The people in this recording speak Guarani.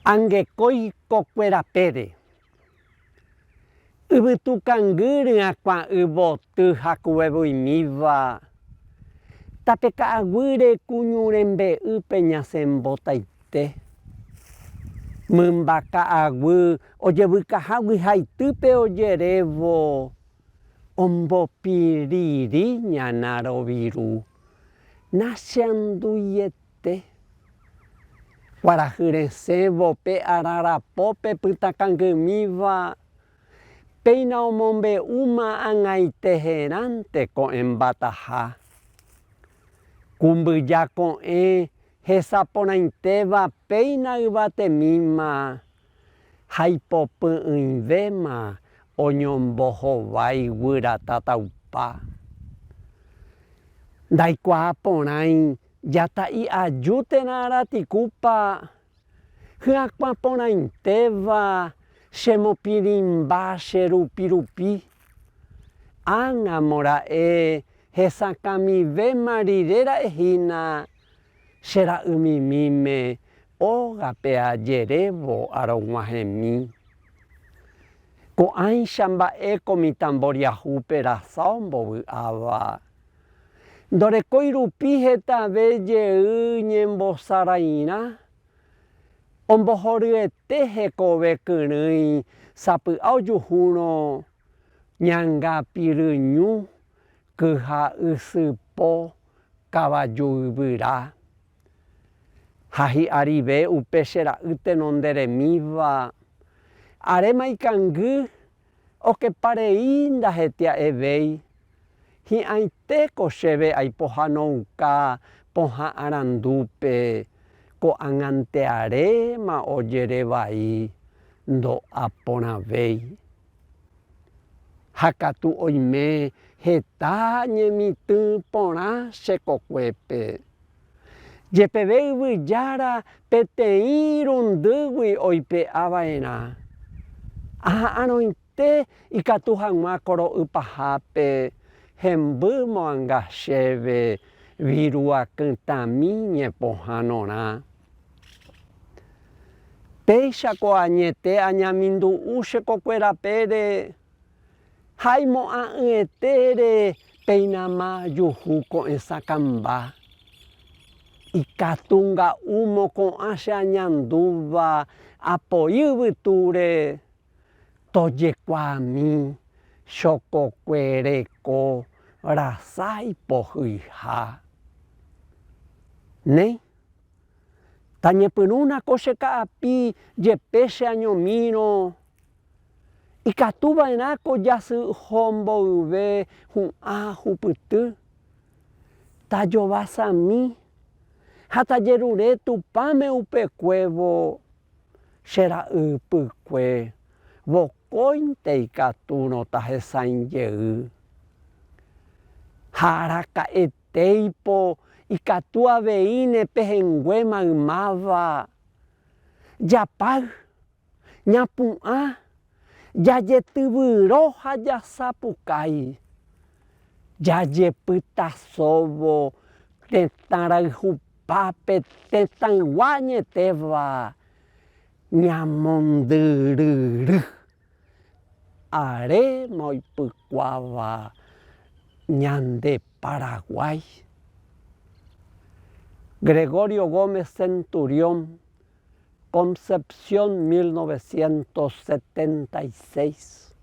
Angekói kokue rapére. Yvytu kangy ryakuã yvoty hakuvevuimíva, tape ka'aguýre ku ñu rembe'ýpe ñasẽmbotaite. Mymba ka'aguy ojevykahágui haitýpe ojerévo ombopiriri ñana roviru, nacheanduiete. Te. Kuarahy resẽvo pe ararapópe pytãkangymíva, péina omombe'úma ag̃aite herãnte ko'ẽmbataha. Ku mbyja ko'ẽ hesa porãitéva péina yvatemíma ha ipopy'ỹivéma oñombohovái guyra tataupa. Ndaikuaa porãi Jata'i aju térã aratikúpa hyakuã porãitéva chemopirĩmba che rupi rupi. Ág̃amo ra'e hesakãmivéma rire ra'e hína che ra'ymimíme ógape ajerévo arog̃uahẽmi. Ko'ãicha mba'e ko mitã mboriahúpe rasa ombovy'áva. Ndorekói rupi hetave jey ñembosarairã, ombohoryete hekove kyrỹi sapy'a ojuhúrõ ñangapiryñu kyha ysypo kavaju yvyra. Ha hi'arive upe che ra'y tenonderemíva, aréma ikangy Okepa rei ndahetia'evéi, hi'ãitéko chéve aipohãnouka pohã arandúpe, ko'ág̃ante aréma ojere vai ndo'a porãvéi. Ha katu oime heta ñemitỹ porã che kokuépe. Jepeve yvyjára peteĩ rundýgui oipe'a va'erã, aha'arõite ikatu hag̃ua ko ro'y pahápe hemby mo'ãnga chéve viru akytãmi ñepohãnorã. Péicha ko añete añamindu'u che kokue rapére Ha aimo'ã'ỹetére péinama juhu ko'ẽsakãmba. Ikatu nga'u moko'ã che añandúva apoi yvytúre, tojekuaami chokokue reko rasa ipohyiha. Néi, tañepyrũna ko che ka'api jepe che añomírõ. Ikatu va'erã ko jasy oho mboyve hu'ã hupyty, tajovasami ha tajerure Tupãme upekuévo che ra'y ypykue vokóinte ikatúrõ tahesãi jey. Ha araka'etéipo ikatu avei ne pehẽngue maymáva japáy Ñapu'ã, jajetyvyro ha jasapukái, jajepytasóvo tetã rayhupápe tetãygua añetéva ñamondyryry, aréma oipykuáva ñande Paraguái. Gregorio Gómez Centurión Concepción 1976.